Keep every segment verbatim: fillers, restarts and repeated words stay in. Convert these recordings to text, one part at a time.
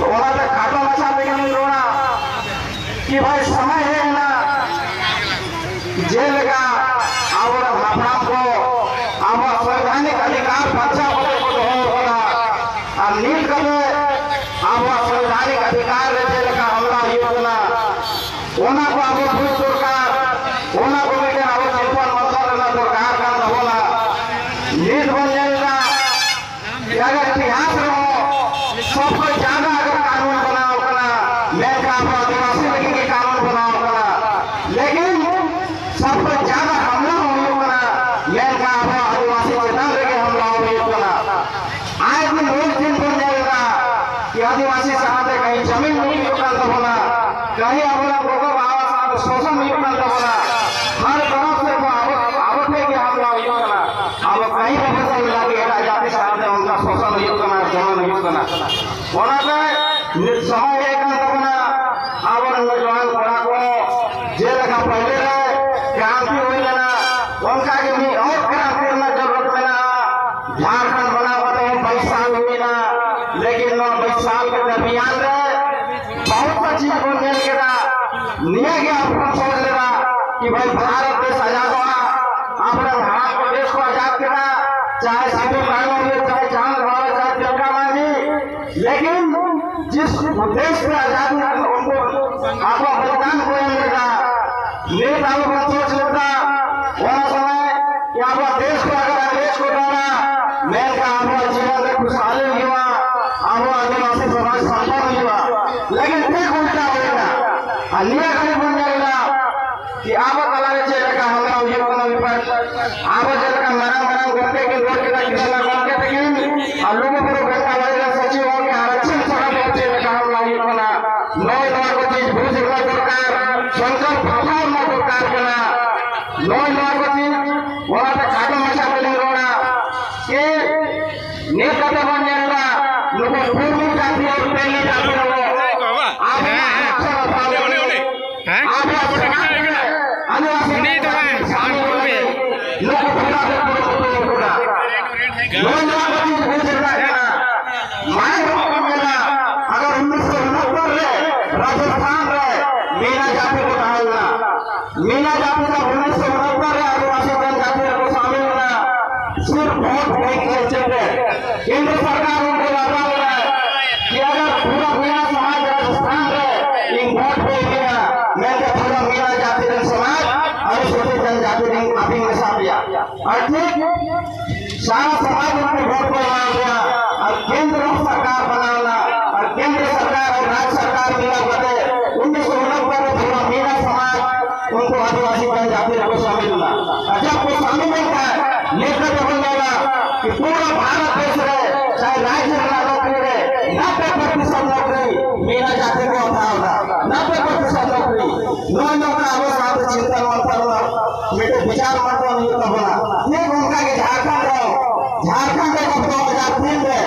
ᱚᱱᱟᱛᱮ ᱠᱷᱟᱴᱚ ᱢᱟᱪᱷᱟ ᱛᱮᱜᱮ ᱞᱤᱧ ᱨᱚᱲᱟ ᱠᱤ ᱵᱷᱟᱭ, ᱥᱚᱢᱚᱭ ᱦᱮᱡ ᱮᱱᱟ, ᱡᱮᱞᱮᱠᱟ ᱟᱵᱚᱨᱮᱱ ᱦᱟᱯᱲᱟᱢ ᱠᱚ ᱟᱵᱚᱣᱟᱜ ᱥᱚᱝᱵᱤᱫᱷᱟᱱᱤᱠ ᱚᱫᱷᱤᱠᱟᱨ ᱵᱟᱧᱪᱟᱣ ᱠᱟᱛᱮ ᱠᱚ ᱫᱚᱦᱚ ᱟᱠᱟᱫᱟ, ᱟᱨ ᱱᱤᱛ ᱠᱟᱛᱮ ᱟᱵᱚᱣᱟᱜ ᱥᱚᱝᱵᱤᱫᱷᱟᱱᱤᱠ ᱚᱫᱷᱤᱠᱟᱨ ᱨᱮ ᱡᱮᱞᱮᱠᱟ ᱦᱟᱢᱞᱟ ᱦᱩᱭᱩᱜ ᱠᱟᱱᱟ, ᱚᱱᱟ ᱠᱚ ᱟᱵᱚ ᱵᱩᱡᱽ ᱫᱚᱨᱠᱟᱨ, ᱚᱱᱟ ᱠᱚ ᱢᱤᱫᱴᱮᱱ ᱟᱵᱚ ᱪᱤᱱᱛᱚᱱ ᱢᱚᱱᱛᱷᱚᱱ ᱨᱮᱱᱟᱜ ᱫᱚᱨᱠᱟᱨ ᱠᱟᱱ ᱛᱟᱵᱚᱱᱟ᱾ ᱱᱤᱛ ᱵᱚᱱ ᱧᱮᱞ ᱮᱫᱟ, अगर इतिहास रहो, सबसे ज्यादा अगर कानून बनाओ करना, मेनका आपको आदिवासी लेकिन के कानून बनाओ करना, लेकिन सबसे ज्यादा हमला होने करना, मेनका आपको आदिवासी चेतन लेके हमला होने करना। आज भी रोज दिन बन जाएगा कि आदिवासी साहब ने कहीं जमीन नहीं होता तो बोला, कहीं अपना लोगों बाबा साहब शोषण नहीं होता तो बोला, हर तरफ से वो आवत आवत है कि हमला होने करना। अब कहीं पर फसल लगे, राजा के सामने उनका शोषण नहीं करना, जमा नहीं करना। ᱚᱱᱟᱛᱮ ᱱᱤᱛ ᱥᱚᱢᱚᱭ ᱦᱮᱡ ᱟᱠᱟᱱ ᱛᱟᱵᱚᱱᱟ, ᱟᱵᱚᱨᱮᱱ ᱱᱚᱡᱣᱟᱱ ᱠᱚᱲᱟ ᱠᱚ ᱡᱮᱞᱮᱠᱟ ᱯᱟᱹᱦᱤᱞ ᱨᱮ ᱠᱨᱟᱱᱛᱤ ᱦᱩᱭ ᱞᱮᱱᱟ, ᱚᱱᱠᱟ ᱜᱮ ᱢᱤᱫ ᱚᱛ ᱠᱨᱟᱱᱛᱤ ᱨᱮᱱᱟᱜ ᱡᱚᱨᱩᱨᱟᱛ ᱢᱮᱱᱟᱜᱼᱟ᱾ ᱡᱷᱟᱲᱠᱷᱚᱸᱰ ᱵᱮᱱᱟᱣ ᱠᱟᱛᱮ ᱵᱟᱭᱤᱥ ᱥᱟᱞ ᱦᱩᱭ ᱮᱱᱟ, ᱞᱮᱠᱤᱱ ᱱᱚᱣᱟ ᱵᱟᱭᱤᱥ ᱥᱟᱞ ᱠᱮ ᱫᱚᱨᱢᱤᱭᱟᱱ ᱨᱮ ᱵᱚᱦᱩᱛ ᱥᱟ ᱪᱤᱡ ᱵᱚᱱ ᱧᱮᱞ ᱠᱮᱫᱟ᱾ ᱱᱤᱭᱟᱹ ᱜᱮ ᱟᱵᱚ ᱵᱚᱱ ᱥᱚᱪ ᱞᱮᱫᱟ ᱠᱤ ᱵᱷᱟᱭ ᱵᱷᱟᱨᱚᱛ ᱫᱮᱥ ᱟᱡᱟᱫᱚᱜᱼᱟ, ᱟᱵᱚᱨᱮᱱ ᱦᱟᱲᱟᱢ ᱠᱚ ᱫᱮᱥ ᱠᱚ ᱟᱡᱟᱫ ᱠᱮᱫᱟ, ᱪᱟᱦᱮ ᱥᱤᱫᱩ ᱠᱟᱹᱱᱦᱩ ᱦᱩᱭᱩᱜ, ᱪᱟᱦᱮ ᱪᱟᱸᱫ ᱵᱷᱟᱭᱨᱚ, ᱪᱟᱦᱮ ᱛᱤᱞᱠᱟ ᱢᱟᱹᱡᱷᱤ, लेकिन जिस उद्देश्य से आजादी को उनको आपका बलिदान को हम लगा, नेता को संतोष होता, वहाँ समय कि आपका देश को अगर अंग्रेज को डाला, मैं का आपका जीवन में खुशहाली हुआ, आपका आदिवासी समाज संपन्न हुआ, लेकिन ठीक उल्टा होगा। अन्य कहीं बन जाएगा। ᱠᱤ ᱟᱵᱚ ᱛᱟᱞᱟᱨᱮ ᱪᱮᱫ ᱞᱮᱠᱟ ᱦᱟᱢᱞᱟ ᱦᱩᱭᱩᱜ ᱠᱟᱱᱟ, ᱵᱤᱯᱚᱫ ᱟᱵᱚ ᱪᱮᱫ ᱞᱮᱠᱟ ᱢᱟᱨᱟᱝ ᱢᱟᱨᱟᱝ ᱜᱚᱢᱠᱮ ᱠᱤᱱ ᱨᱚᱲ ᱠᱮᱫᱟ, ᱠᱤᱥᱱᱟ ᱜᱚᱢᱠᱮ ᱛᱟᱹᱠᱤᱱ ᱟᱨ ᱞᱩᱜᱩ ᱵᱩᱨᱩ ᱜᱷᱟᱱᱴᱟ ᱵᱟᱲᱮ ᱨᱮᱱ ᱥᱚᱪᱤᱵ ᱜᱚᱢᱠᱮ ᱟᱨ ᱪᱮᱫ ᱥᱚᱲᱚᱠ ᱨᱮ ᱪᱮᱫ ᱞᱮᱠᱟ ᱦᱟᱢᱞᱟ ᱦᱩᱭᱩᱜ ᱠᱟᱱᱟ, ᱱᱚᱜᱼᱚᱭ ᱱᱚᱣᱟ ᱠᱚ ᱪᱤᱡᱽ ᱵᱩᱡᱽ ᱨᱮᱱᱟᱜ ᱫᱚᱨᱠᱟᱨ, ᱥᱚᱝᱠᱚᱞᱯ ᱦᱟᱛᱟᱣ ᱨᱮᱱᱟᱜ ᱫᱚᱨᱠᱟᱨ ᱠᱟᱱᱟ᱾ ᱱᱚᱜᱼᱚᱭ ᱱᱚᱣᱟ ᱠᱚ ᱪᱤᱡᱽ ᱚᱱᱟᱛᱮ ᱠᱷᱟᱴᱚ ᱢᱟᱪᱷᱟ ᱛᱮᱞᱤᱧ ᱨᱚᱲᱟ ᱡᱮ ᱱᱤᱛ ᱠᱟᱛᱮ ᱵᱚᱱ ᱧᱮᱞ ᱮᱫᱟ, ᱱᱩᱠᱩ ᱠᱩᱲᱢᱤ ᱡᱟᱹᱛᱤ ᱟᱨ ᱛᱮᱞᱤ ᱡᱟᱹᱛᱤ ᱨᱮᱦᱚᱸ ᱟᱵᱚ ᱦᱮᱸ, ᱦᱮᱸ᱾ ᱚᱱᱮ, ᱚᱱᱮ, ᱚᱱᱮ᱾ ᱦᱮᱸ? ᱟᱵᱚ ᱚᱱᱮ, ᱚᱱᱮ᱾ ᱟᱹᱫᱤᱵᱟᱹᱥᱤ ᱩᱱᱤ ᱫᱚ ᱵᱟᱝ, ᱟᱢ ᱠᱚᱜᱮ᱾ ᱱᱩᱠᱩ ᱯᱮᱲᱟ ᱠᱚ ᱠᱚ ᱠᱚ ᱠᱚ ᱱᱚᱣᱟ ᱱᱚᱣᱟ ᱠᱚ ᱪᱤᱡᱽ ᱵᱩᱡᱽ ᱨᱮᱱᱟᱜ ᱠᱟᱱᱟ᱾ ᱢᱟᱭ ᱵᱟᱵᱟ ᱠᱚ ᱢᱮᱱᱟ, ᱟᱜᱟᱨ राजस्थान रे मीना जाति को कहा गया। मीना जाति का उन्नीस सौ उनहत्तर रे आदिवासी जनजाति को शामिल होना सिर्फ वोट बैंक के चलते। केंद्र सरकार उनको वादा हो रहा है कि अगर पूरा मीना समाज राजस्थान रे इन वोट पे गया, मैं तो पूरा मीना जाति जन समाज और छोटे जनजाति जन अभी में साथ लिया। और ठीक सारा समाज उनको वोट पे आ गया और केंद्र सरकार बनाना और केंद्र सरकार और राज्य सरकार मिला करके उन्नीस सौ उनहत्तर में पूरा मीना समाज उनको आदिवासी जनजाति को शामिल हुआ। और जब वो शामिल होता है, लेकर के बोल देगा कि पूरा भारत देश रहे, चाहे राज्य रहा, नौकरी रहे, नब्बे प्रतिशत नौकरी मीना जाति को होता होगा, नब्बे प्रतिशत नौकरी। नौ नौ का वो साथ चिंतन मंथन ᱢᱤᱫᱴᱮᱱ ᱵᱤᱪᱟᱨ ᱢᱟᱛᱨᱚ ᱦᱩᱭᱩᱜ ᱛᱟᱵᱚᱱᱟ᱾ ᱴᱷᱤᱠ ᱚᱱᱠᱟ ᱜᱮ ᱡᱷᱟᱲᱠᱷᱚᱸᱰ ᱨᱮᱦᱚᱸ, ᱡᱷᱟᱲᱠᱷᱚᱸᱰ ᱨᱮ ᱡᱚᱵ ᱫᱩ ᱦᱟᱡᱟᱨ ᱛᱤᱱ ᱨᱮ,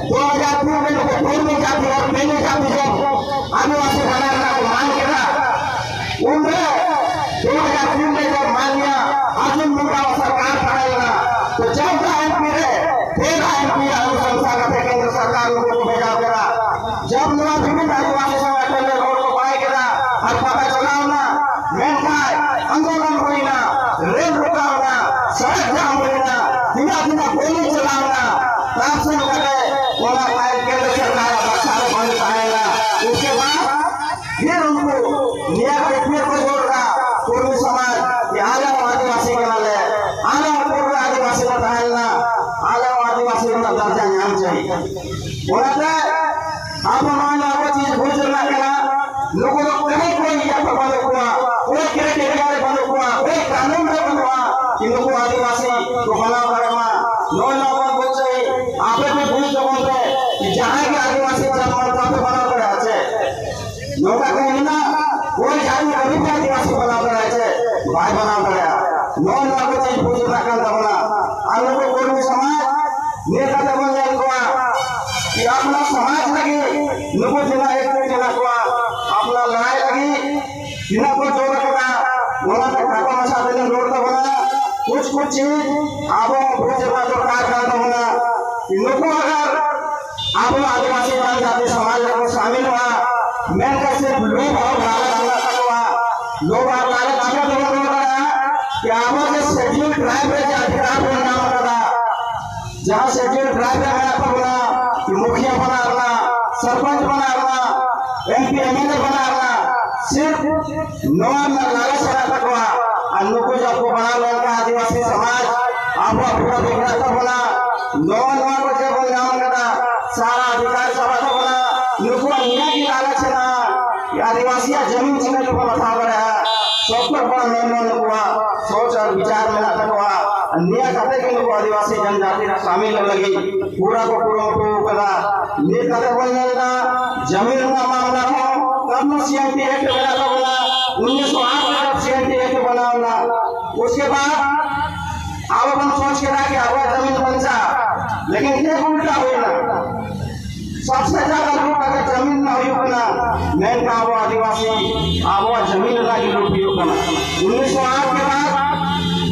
ᱫᱩ ᱦᱟᱡᱟᱨ ᱛᱤᱱ ᱨᱮ ᱱᱩᱠᱩ ᱠᱩᱲᱢᱤ ᱡᱟᱹᱛᱤ ᱟᱨ ᱢᱤᱱᱤ ᱡᱟᱹᱛᱤ ᱡᱚᱵ ᱟᱹᱫᱤᱵᱟᱹᱥᱤ ᱵᱟᱱᱟᱨ ᱨᱮᱱᱟᱜ ᱠᱚ ᱢᱟᱝ ᱠᱮᱫᱟ᱾ ᱩᱱᱨᱮ ᱫᱩ ᱦᱟᱡᱟᱨ ᱛᱤᱱ ᱨᱮ ᱡᱚᱵ ᱢᱟᱝ ᱜᱮᱭᱟ, ᱟᱨᱡᱩᱱ ᱢᱩᱱᱰᱟ ᱥᱚᱨᱠᱟᱨ ᱛᱟᱦᱮᱸ ᱞᱮᱱᱟ᱾ ᱛᱚ ᱪᱚᱣᱫᱟ ᱮᱢᱯᱤ ᱨᱮ ᱛᱮᱨᱟ ᱮᱢᱯᱤ ᱟᱹᱜᱩ ᱥᱟᱢᱥᱟ ᱠᱟᱛᱮ ᱠᱮᱱᱫᱨᱚ ᱥᱚᱨᱠᱟᱨ ᱱᱩᱠᱩ ᱠᱚ ᱵᱷᱮᱡᱟ ᱠᱮᱫᱟ᱾ ᱡᱚᱵ ᱱᱚᱣᱟ ᱡᱩᱢᱤᱫ ᱟᱹᱫᱤᱵᱟᱹᱥᱤ ᱥᱚᱸᱜᱮ ᱴᱷᱮᱱ ᱨᱚᱲ ᱠᱚ ᱵᱟᱭ ᱠᱮᱫᱟ ᱟᱨ ᱯᱟᱛᱟ ᱪᱟᱞᱟᱣ ᱮᱱᱟ᱾ ᱢᱮᱱᱠᱷᱟᱱ ᱟᱱᱫᱳᱞᱚᱱ ᱦᱩᱭᱱᱟ, ᱨᱮᱞ ᱨᱩᱠᱟᱣ ᱮᱱᱟ, ᱥᱚᱲᱚᱠ ᱡᱟᱢ ᱦᱩᱭᱱᱟ, ᱛᱤᱱᱟᱹᱜ ᱛᱤᱱᱟᱹᱜ ᱜᱳᱞᱤ ᱪᱟᱞᱟᱣ ᱮᱱᱟ, ᱛᱟᱨ ᱥᱮᱱ ᱠᱟᱛᱮ ᱚᱱᱟ ᱯᱷᱟᱭᱤᱞ ᱠᱮᱱᱫᱨᱚ ᱥᱚᱨᱠᱟᱨᱟᱜ ᱵᱟᱠᱥᱟ ᱨᱮ ᱵᱟᱝ ᱛᱟᱦᱮᱸ ᱞᱮᱱᱟ᱾ ᱩᱥᱠᱮ ᱵᱟᱫ ᱯᱷᱤᱨ ᱩᱱᱠᱩ ᱱᱤᱭᱟᱹ ᱠᱚ ᱯᱷᱤᱨ ᱠᱚ ᱡᱳᱨ ᱮᱫᱟ, ᱠᱩᱲᱢᱤ ᱥᱚᱢᱟᱡᱽ, ᱡᱮ ᱟᱞᱮ ᱦᱚᱸ ᱟᱹᱫᱤᱵᱟᱹᱥᱤ ᱠᱟᱱᱟᱞᱮ, ᱟᱞᱮ ᱦᱚᱸ ᱯᱩᱨᱵᱚ ᱟᱹᱫᱤᱵᱟᱹᱥᱤ ᱞᱮ ᱛᱟᱦᱮᱸ ᱞᱮᱱᱟ, ᱟᱞᱮ ᱦᱚᱸ ᱟᱹᱫᱤᱵᱟᱹᱥᱤ ᱨᱮᱱᱟᱜ ᱫᱟᱨᱡᱟ ᱧᱟᱢ ᱪᱟᱹᱦᱤ᱾ ᱚᱱᱟᱛᱮ ᱟᱵᱚ ᱱᱚᱣᱟ ᱱᱚᱣᱟ ᱠᱚ ᱪᱤᱡᱽ ᱵᱩᱡᱽ ᱨᱮᱱᱟᱜ ᱠᱟᱱᱟ᱾ ᱱᱩᱠᱩ ᱫᱚ ᱠᱟᱹᱢᱤ ᱠᱚ ᱤᱭᱟᱹ ᱠᱚ ᱵᱟᱹᱱᱩᱜ ᱠᱚᱣᱟ, ᱠᱳᱭ ᱠᱨᱟᱭᱴᱮᱨᱤᱭᱟ ᱨᱮ ᱵᱟᱹᱱᱩᱜ ᱠᱚᱣᱟ, ᱠᱳᱭ ᱠᱟᱹᱱᱩᱱ ᱨᱮ ᱵᱟᱹᱱᱩᱜᱼᱟ ᱠᱤ ᱱᱩᱠᱩ ᱟᱹᱫᱤᱵᱟᱹᱥᱤ ᱠᱚ ᱵᱟᱱᱟᱣ ᱫᱟᱲᱮᱭᱟᱜ ᱢᱟ᱾ ᱱᱚᱜᱼᱚᱭ ᱱᱚᱣᱟ ᱵᱚᱱ ᱵᱩᱡᱽ ᱪᱟᱹᱦᱤ, ᱟᱯᱮ ᱯᱮ ᱵᱩᱡᱽ ᱛᱟᱵᱚᱱ ᱯᱮ ᱠᱤ ᱡᱟᱦᱟᱸᱭ ᱜᱮ ᱟᱹᱫᱤᱵᱟᱹᱥᱤ ᱠᱟᱱᱟ ᱢᱚᱱ ᱛᱮ ᱟᱯᱮ ᱵᱟᱱᱟᱣ ᱫᱟᱲᱮᱭᱟᱜᱼᱟ ᱪᱮ? ᱱᱚᱝᱠᱟ ᱠᱚ ᱢᱮᱱᱟ, ᱠᱳᱭ ᱡᱟᱹᱛᱤ ᱠᱟᱹᱢᱤ ᱯᱮ ᱟᱹᱫᱤᱵᱟᱹᱥᱤ ᱵᱟᱱᱟᱣ ᱫᱟᱲᱮᱭᱟᱜᱼᱟ ᱪᱮ? ᱵᱟᱭ ᱵᱟᱱᱟᱣ ᱫᱟᱲᱮᱭᱟᱜᱼᱟ᱾ ᱱᱚᱜᱼᱚᱭ ᱱᱚᱣᱟ ᱠᱚ ᱪᱤᱡᱽ ᱵᱩᱡᱽ ᱨᱮᱱᱟᱜ ᱠᱟᱱ ᱛᱟᱵᱚᱱᱟ᱾ ᱟᱨ ᱱᱩᱠᱩ ᱠᱩᱲᱢᱤ ᱥᱚᱢᱟᱡᱽ ᱱᱤᱭᱟᱹ ᱠᱟᱛᱮ ᱵᱚᱱ ᱧᱮᱞ ᱠᱚᱣᱟ ᱠᱤ ᱟᱯᱱᱟ ᱥᱚᱢᱟᱡᱽ ᱞᱟᱹᱜᱤᱫ ᱱᱩᱠᱩ ᱛᱤᱱᱟᱹᱜ ᱮᱠᱴᱤᱵᱷ ᱢᱮᱱᱟᱜ ᱠᱚᱣᱟ, ᱟᱯᱱᱟ ᱞᱟᱲᱟᱭ ᱞᱟᱹᱜᱤᱫ ᱛᱤᱱᱟᱹᱜ ᱠᱚ ᱡᱳᱨ ᱟᱠᱟᱫᱟ, ᱚᱱᱟ ᱛᱮ ᱠᱷᱟᱴᱚ ᱢᱟᱪᱷᱟ ᱛᱮᱞᱤᱧ ᱨᱚᱲ ᱛᱟᱵᱚᱱᱟ᱾ ᱠᱩᱪ ᱠᱩᱪ ᱪᱤᱡᱽ ᱟᱵᱚ ᱵᱩᱡᱽ ᱨᱮᱱᱟᱜ ᱫᱚᱨᱠᱟᱨ ᱠᱟᱱ ᱛᱟᱵᱚᱱᱟ᱾ ᱱᱩᱠᱩ ᱟᱜᱟᱨ ᱟᱵᱚ ᱟᱹᱫᱤᱵᱟᱹᱥᱤ ᱡᱟᱹᱛᱤ ᱥᱚᱢᱟᱡᱽ ᱨᱮᱠᱚ ᱥᱟᱢᱤᱞᱚᱜᱼᱟ, ᱢᱮᱱᱠᱷᱟᱱ ᱥᱤᱨᱯ ᱞᱳᱵᱷ ᱟᱨ ᱞᱟᱞᱚᱪ ᱢᱮᱱᱟᱜ ᱛᱟᱠᱚᱣᱟ᱾ ᱞᱳᱵᱷ ᱟᱨ ᱞᱟᱞᱚᱪ ᱪᱤᱠᱟᱹ ᱛᱮᱵᱚᱱ ᱨᱚᱲ ᱫᱟᱲᱮᱭᱟᱜᱼᱟ? ᱠᱤ ᱟᱵᱚ ᱡᱮ ᱥᱮᱰᱤᱭᱩᱞ ᱴᱨᱟᱭᱤᱵ ᱨᱮ ᱡᱟᱦᱟᱸ ᱚᱫᱷᱤᱠᱟᱨ ᱵᱚᱱ ᱧᱟᱢ ᱟᱠᱟᱫᱟ, ᱡᱟᱦᱟᱸ ᱥᱮᱰᱤᱭᱩᱞ ᱴᱨᱟᱭᱤᱵ ᱨᱮ ᱢᱮᱱᱟᱜ ᱛᱟᱵᱚᱱᱟ, ᱠᱤ ᱢᱩᱠᱷᱤᱭᱟᱹ ᱵᱮᱱᱟᱣ ᱨᱮᱱᱟᱜ, ᱥᱚᱨᱯᱚᱧᱪ ᱵᱮᱱᱟᱣ ᱨᱮᱱᱟᱜ, M P M L A ᱵᱮᱱᱟᱣ ᱨᱮᱱᱟᱜ, ᱥᱤᱨᱯ ᱱᱚᱣᱟ ᱨᱮᱱᱟᱜ ᱞᱟᱞᱚᱪ ᱢᱮᱱᱟᱜ ᱛᱟᱠᱚᱣᱟ᱾ ᱟᱨ ᱱᱩᱠᱩ ᱡᱚᱵ ᱠᱚ ᱵᱮᱱᱟᱣ ᱞᱮᱱᱠᱷᱟᱱ ᱟᱹᱫᱤᱵᱟᱹᱥᱤ ᱥᱚᱢᱟᱡᱽ ᱟᱵᱚᱣᱟᱜ ᱯᱩᱨᱟᱹ ᱵᱤᱜᱽᱲᱟᱜ ᱛᱟᱵᱚᱱᱟ᱾ ᱱᱚᱣᱟ, ᱱᱚᱣᱟ ᱠᱚ ᱡᱮ ᱵᱚᱱ ᱧᱟᱢ ᱠᱟᱫᱟ, ᱥᱟᱨᱟ ᱚᱫᱷᱤᱠᱟᱨ ᱪᱟᱵᱟᱜ ᱛᱟᱵᱚᱱᱟ᱾ ᱱᱩᱠᱩᱣᱟᱜ ᱱᱤᱭᱟᱹ ᱜᱮ ᱞᱟᱞᱚᱪ ᱢᱮᱱᱟᱜᱼᱟ᱾ ᱟᱹᱫᱤᱵᱟᱹᱥᱤᱭᱟᱜ ᱡᱚᱢᱤᱱ ᱪᱤᱠᱟᱹ ᱛᱮᱵᱚᱱ ᱦᱟᱛᱟᱣ ᱫᱟᱲᱮᱭᱟᱜᱼᱟ? ᱥᱚᱵ ᱠᱷᱚᱱ ᱵᱚᱲ ᱢᱮᱱ ᱫᱚ ᱱᱩᱠᱩᱣᱟᱜ ᱥᱚᱪ ᱟᱨ ᱵᱤᱪᱟᱨ ᱢᱮᱱᱟᱜ ᱛᱟᱠᱚᱣᱟ᱾ ᱟᱨ ᱱᱤᱭᱟᱹ ᱠᱟᱛᱮ ᱜᱮ ᱱᱩᱠᱩ ᱟᱹᱫᱤᱵᱟᱹᱥᱤ ᱡᱚᱱᱡᱟᱛᱤ ᱨᱮ ᱥᱟᱢᱤᱞ ᱞᱟᱹᱜᱤᱫ ᱯᱩᱨᱟᱹ ᱠᱚ ᱠᱩᱨᱩᱢᱩᱴᱩ ᱠᱟᱫᱟ᱾ ᱱᱤᱛ ᱠᱟᱛᱮ ᱵᱚᱱ ᱧᱮᱞ ᱮᱫᱟ, ᱡᱟᱢᱤᱱ ᱨᱮᱱᱟᱜ ᱢᱟᱢᱞᱟ ᱦᱚᱸ ᱠᱟᱨᱱᱚ ᱥᱤ ᱮᱱ ᱴᱤ ᱮᱠᱴ ᱢᱮᱱᱟᱜ ᱛᱟᱵᱚᱱᱟ, ᱩᱱᱤᱥᱥᱚ ᱟᱴ ᱨᱮ ᱥᱤ ᱮᱱ ᱴᱤ ᱮᱠᱴ ᱵᱮᱱᱟᱣ ᱮᱱᱟ᱾ ᱩᱥᱠᱮ ᱵᱟᱫ ᱟᱵᱚ ᱵᱚᱱ ᱥᱚᱪ ᱠᱮᱫᱟ ᱠᱤ ᱟᱵᱚᱣᱟᱜ ᱡᱟᱢᱤᱱ ᱵᱟᱧᱪᱟᱜᱼᱟ, ᱞᱮᱠᱤᱱ ᱪᱮᱫ ᱩᱞᱴᱟ ᱦᱩᱭᱱᱟ? ᱥᱚᱵᱥᱮ ᱡᱟᱫᱟ ᱞᱩᱴ ᱟᱜᱟᱨ ᱡᱟᱢᱤᱱ ᱨᱮᱱᱟᱜ ᱦᱩᱭᱩᱜ ᱠᱟᱱᱟ, ᱢᱮᱱᱠᱷᱟᱱ ᱟᱵᱚ ᱟᱹᱫᱤᱵᱟᱹᱥᱤ ᱟᱵᱚᱣᱟᱜ ᱡᱟᱢᱤᱱ ᱨᱮᱱᱟᱜ ᱜᱮ ᱞᱩᱴ ᱦᱩᱭᱩᱜ ᱠᱟᱱᱟ᱾ ᱩᱱᱤᱥᱥᱚ ᱟᱴ ᱠᱮ ᱵᱟᱫ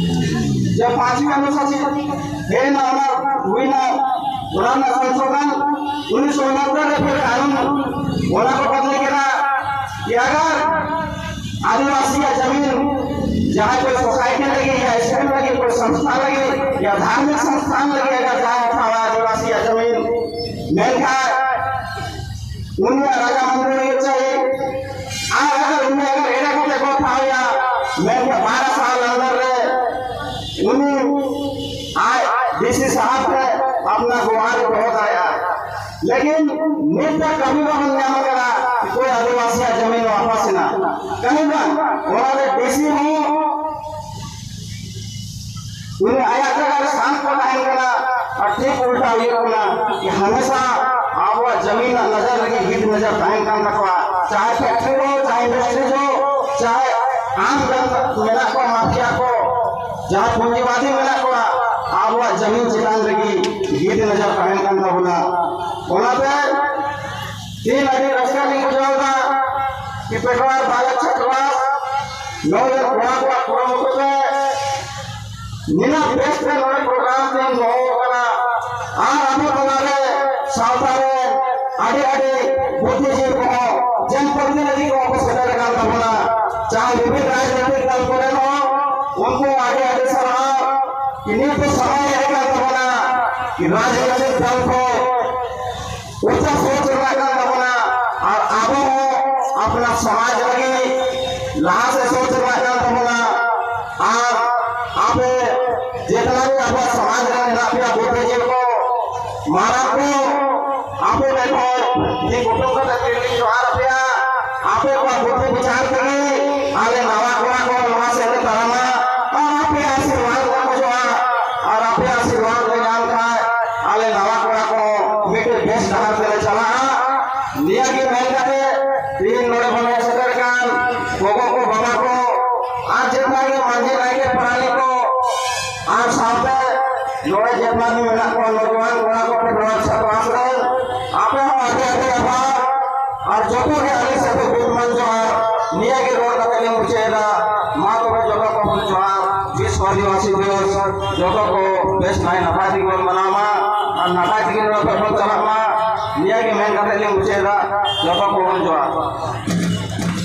ᱡᱟᱵ ᱯᱟᱸᱪᱣᱤ ᱚᱱᱩᱥᱩᱪᱤ ᱦᱮᱡ ᱮᱱᱟ, ᱚᱱᱟ ᱦᱩᱭᱱᱟ, ᱚᱱᱟ ᱨᱮᱱᱟᱜ ᱥᱚᱝᱥᱳᱫᱷᱚᱱ ᱩᱱᱤᱥᱥᱚ ᱩᱱᱚᱛᱛᱚᱨ ᱨᱮ ᱯᱷᱤᱨ ᱠᱟᱱᱩᱱ ᱚᱱᱟ ᱠᱚ ᱵᱚᱫᱞᱮ ᱠᱮᱫᱟ ᱠᱤ ᱟᱜᱟᱨ ᱟᱹᱫᱤᱵᱟᱹᱥᱤᱭᱟᱜ ᱡᱟᱢᱤᱱ ᱡᱟᱦᱟᱸᱭ ᱠᱚ ᱥᱳᱥᱟᱭᱴᱤ ᱞᱟᱹᱜᱤᱫ ᱭᱟ ᱥᱠᱩᱞ ᱞᱟᱹᱜᱤᱫ, ᱠᱚ ᱥᱚᱝᱥᱛᱷᱟ ᱞᱟᱹᱜᱤᱫ ᱭᱟ ᱫᱷᱟᱨᱢᱤᱠ ᱥᱚᱝᱥᱛᱷᱟᱱ ᱞᱟᱹᱜᱤᱫ ᱟᱜᱟᱨ ᱡᱟᱦᱟᱸᱭ ᱦᱟᱛᱟᱣᱟ ᱟᱹᱫᱤᱵᱟᱹᱥᱤᱭᱟᱜ ᱡᱟᱢᱤᱱ, ᱢᱮᱱᱠᱷᱟᱱ ᱩᱱᱤᱭᱟᱜ ᱨᱟᱡᱟ ᱢᱚᱱᱫᱤᱨ ᱦᱩᱭᱩᱜ ᱪᱟᱹᱦᱤ᱾ ᱟᱨ ᱟᱜᱟᱨ ᱩᱱᱤ ᱟᱜᱟᱨ ᱮᱲᱮ ᱠᱟᱛᱮ ᱠᱚ ᱴᱷᱟᱶ ᱮᱭᱟ, ᱢᱮᱱᱠᱷᱟᱱ ᱵᱟᱨᱚ ᱥᱟᱞ ᱟᱱᱫᱟᱨ ᱨᱮ ᱩᱱᱤ ᱟᱡ ᱰᱤ ᱥᱤ ᱥᱟᱦᱟᱵ ᱨᱮ ᱟᱯᱱᱟ ᱜᱚᱣᱟᱨ ᱫᱚᱦᱚ ᱫᱟᱲᱮᱭᱟᱜᱼᱟ᱾ ᱞᱮᱠᱤᱱ ᱱᱤᱛ ᱛᱚᱠ ᱠᱟᱹᱢᱤ ᱵᱟᱵᱚᱱ ᱧᱟᱢ ᱟᱠᱟᱫᱟ, ᱚᱠᱚᱭ ᱟᱹᱫᱤᱵᱟᱹᱥᱤᱭᱟᱜ ᱡᱚᱢᱤᱱ ᱣᱟᱯᱟᱥ ᱮᱱᱟ᱾ ᱠᱟᱹᱢᱤ ᱵᱟᱝ, ᱚᱱᱟ ᱨᱮ ᱰᱤ ᱥᱤ ᱦᱚᱸ ᱩᱱᱤ ᱟᱭᱟᱜ ᱡᱟᱭᱜᱟ ᱨᱮ ᱥᱟᱱᱛ ᱠᱚ ᱛᱟᱦᱮᱱ ᱠᱟᱱᱟ, ᱟᱨ ᱴᱷᱤᱠ ᱩᱞᱴᱟ ᱦᱩᱭᱩᱜ ᱠᱟᱱᱟ ᱠᱤ ᱦᱟᱢᱮᱥᱟ ᱟᱵᱚᱣᱟᱜ ᱡᱟᱢᱤᱱ ᱨᱮᱱᱟᱜ ᱱᱚᱡᱚᱨ ᱨᱮᱜᱮ ᱦᱤᱴ ᱱᱚᱡᱚᱨ ᱛᱟᱦᱮᱱ ᱠᱟᱱ ᱛᱟᱠᱚᱣᱟ᱾ ᱪᱟᱦᱮ ᱯᱷᱮᱠᱴᱨᱤ ᱦᱚ, ᱪᱟᱦᱮ ᱤᱱᱰᱟᱥᱴᱨᱤ ᱦᱚ, ᱪᱟᱦᱮ ᱟᱢ ᱡᱟᱦᱟᱸ ᱢᱮᱱᱟᱜ ᱠᱚᱣᱟ ᱢᱟᱯᱷᱤᱭᱟ ᱠᱚ, ᱡᱟᱦᱟᱸ ᱯᱩᱸᱡᱤᱵᱟᱫᱤ ᱢᱮᱱᱟᱜ ᱠᱚᱣᱟ, ᱟᱵᱚᱣᱟᱜ ᱡᱟᱢᱤᱱ ᱪᱮᱛᱟᱱ ᱨᱮᱜᱮ ᱦᱤᱴ ᱱᱚᱡᱚᱨ ᱛᱟᱦᱮᱱ ᱠᱟᱱ ᱛᱟᱵᱚᱱᱟ᱾ ᱚᱱᱟᱛᱮ ᱛᱮᱦᱮᱧ ᱟᱹᱰᱤ ᱨᱟᱹᱥᱠᱟᱹ ᱞᱤᱧ ᱵᱩᱡᱷᱟᱹᱣ ᱮᱫᱟ ᱠᱤ ᱯᱮᱴᱣᱟᱨ ᱵᱟᱞᱚᱠ ᱪᱷᱟᱛᱨᱟᱥ ᱱᱚᱰᱮ ᱠᱚᱲᱟ ᱠᱚᱣᱟᱜ ᱠᱩᱨᱩᱢᱩᱴᱩ ᱛᱮ ᱱᱤᱱᱟᱹᱜ ᱵᱮᱥ ᱛᱮ ᱱᱚᱰᱮ ᱯᱨᱳᱜᱨᱟᱢ ᱛᱮᱦᱮᱧ ᱫᱚᱦᱚ ᱟᱠᱟᱱᱟ᱾ ᱟᱨ ᱟᱵᱚ ᱛᱟᱞᱟᱨᱮ ᱥᱟᱶᱛᱟ ᱨᱮ ᱟᱹᱰᱤ ᱟᱹᱰᱤ ᱵᱩᱫᱽᱫᱷᱤᱡᱤᱵᱤ ᱠᱚᱦᱚᱸ ᱡᱚᱱᱯᱨᱚᱛᱤᱱᱤᱫᱷᱤ ᱠᱚᱦᱚᱸ ᱠᱚ ᱥᱮᱴᱮᱨ ᱟᱠᱟᱱ ᱛᱟᱵᱚᱱᱟ᱾ ᱪᱟᱦᱮ ᱵᱤᱵᱷᱤᱱ ᱨᱟᱡᱽᱱᱳᱭᱛᱤᱠ ᱫᱚᱞ ᱠᱚᱨᱮᱱ ᱦᱚᱸ ᱩᱱᱠᱩ ᱟᱹᱰᱤ ᱟᱹᱰᱤ ᱥᱟᱨᱦᱟᱣ᱾ ᱱᱤᱭᱟᱹ ᱠᱚ ᱥᱚᱢᱚᱭ ᱦᱮᱡ ᱟᱠᱟᱱ ᱛᱟᱵᱚᱱᱟ ᱠᱤ ᱨᱟᱡᱽᱱᱳᱭᱛᱤᱠ ᱫᱚᱞ ᱠᱚ ᱩᱪᱟ ᱥᱳᱪ ᱨᱮᱱᱟᱜ ᱠᱟᱱ ᱛᱟᱵᱚᱱᱟ᱾ ᱟᱨ ᱟᱵᱚ ᱦᱚᱸ ᱟᱯᱱᱟ ᱥᱚᱢᱟᱡᱽ ᱞᱟᱹᱜᱤᱫ ᱞᱟᱦᱟ ᱥᱮᱫ ᱥᱳᱪ ᱨᱮᱱᱟᱜ ᱠᱟᱱ ᱛᱟᱵᱚᱱᱟ᱾ ᱟᱨ ᱟᱵᱚ ᱡᱮᱛᱱᱟ ᱜᱮ ᱟᱵᱚᱣᱟᱜ ᱥᱚᱢᱟᱡᱽ ᱨᱮ ᱢᱮᱱᱟᱜ ᱯᱮᱭᱟ ᱵᱩᱫᱽᱫᱷᱤᱡᱤᱵᱤ ᱠᱚ, ᱢᱟᱨᱟᱝ ᱠᱚ, ᱟᱯᱮ ᱴᱷᱮᱱ ᱠᱷᱚᱱ ᱛᱤ ᱠᱩᱴᱩᱢ ᱠᱟᱛᱮ ᱛᱤ ᱞᱤᱧ ᱡᱚᱦᱟᱨ ᱟᱯᱮᱭᱟ᱾ ᱟᱯᱮ ᱠᱚᱣᱟᱜ ᱵᱩᱫᱽᱫᱷᱤ ᱵᱤᱪᱟᱨ ᱛᱮᱜᱮ ᱟᱞᱮ ᱱᱟᱣᱟ ᱠᱚᱲᱟ ᱠᱚ ᱱᱚᱣᱟ ᱥᱮᱫ ᱞᱮ ᱛᱟᱲᱟᱢᱟ᱾ ᱟᱨ ᱟᱯᱮᱭᱟᱜ ᱟᱥᱤᱨᱵᱟᱫᱽ ᱞᱮ ᱠᱷᱚᱡᱚᱜᱼᱟ, ᱟᱨ ᱟᱯᱮᱭᱟᱜ ᱟᱥᱤᱨᱵᱟᱫᱽ ᱞᱮ ᱧᱟᱢ ᱠᱷᱟᱱ ᱟᱞᱮ ᱱᱟᱣᱟ ᱠᱚᱲᱟ ᱠᱚ ᱢᱤᱫᱴᱮᱱ ᱵᱮᱥ ᱰᱟᱦᱟᱨ ᱛᱮᱞᱮ ᱪᱟᱞᱟᱜᱼᱟ᱾ ᱱᱤᱭᱟᱹ ᱜᱮ ᱢᱮᱱ ᱠᱟᱛᱮ ᱛᱤᱦᱤᱧ ᱱᱚᱰᱮ ᱵᱚᱱ ᱦᱮᱡ ᱥᱮᱴᱮᱨ ᱠᱟᱱ ᱜᱚᱜᱚ ᱠᱚ, ᱵᱟᱵᱟ ᱠᱚ, ᱟᱨ ᱡᱮᱛᱱᱟ ᱜᱮ ᱢᱟᱹᱡᱷᱤ, ᱱᱟᱭᱠᱮ, ᱯᱟᱨᱟᱱᱤᱠ ᱠᱚ, ᱟᱨ ᱥᱟᱶᱛᱮ ᱱᱚᱰᱮ ᱡᱮᱛᱱᱟ ᱜᱮ ᱢᱮᱱᱟᱜ ᱠᱚᱣᱟ ᱱᱚᱡᱣᱟᱱ ᱠᱚᱲᱟ ᱠᱚ, ᱯᱟᱹᱴᱷᱩᱣᱟᱹ ᱪᱷᱟᱛᱨᱟ ᱥᱮ, ᱟᱯᱮ ᱦᱚᱸ ᱟᱹᱰᱤ ᱟᱹᱰᱤ ᱟᱵᱷᱟᱨ᱾ ᱟᱨ ᱡᱚᱛᱚ ᱜᱮ ᱟᱹᱞᱤᱧ ᱥᱮᱫ ᱠᱷᱚᱱ ᱜᱩᱰ ᱢᱚᱨᱱᱤᱝ ᱡᱚᱦᱟᱨ᱾ ᱱᱤᱭᱟᱹ ᱜᱮ ᱨᱚᱲ ᱠᱟᱛᱮ ᱞᱤᱧ ᱢᱩᱪᱟᱹᱫ ᱮᱫᱟ᱾ ᱢᱟ ᱛᱚᱵᱮ ᱡᱚᱛᱚ ᱠᱚᱵᱚᱱ ᱡᱚᱦᱟᱨ, ᱵᱤᱥᱥᱚ ᱟᱹᱫᱤᱵᱟᱹᱥᱤ ᱫᱤᱵᱚᱥ ᱡᱚᱛᱚ ᱠᱚ ᱵᱮᱥ ᱱᱟᱭ ᱱᱟᱯᱟᱭ ᱛᱮᱜᱮ ᱵᱚᱱ ᱢᱟᱱᱟᱣ ᱢᱟ ᱟᱨ ᱱᱟᱯᱟᱭ ᱛᱮᱜᱮ ᱱᱚᱰᱮ ᱠᱷᱚᱱ ᱵᱚᱱ ᱪᱟᱞᱟᱜ ᱢᱟ᱾ ᱱᱤᱭᱟᱹ ᱜᱮ ᱢᱮᱱ ᱠᱟᱛᱮ ᱞᱤᱧ ᱢᱩᱪᱟᱹᱫ ᱮᱫᱟ᱾ ᱡᱚᱛᱚ ᱠᱚᱵᱚᱱ ᱡᱚᱦᱟᱨ᱾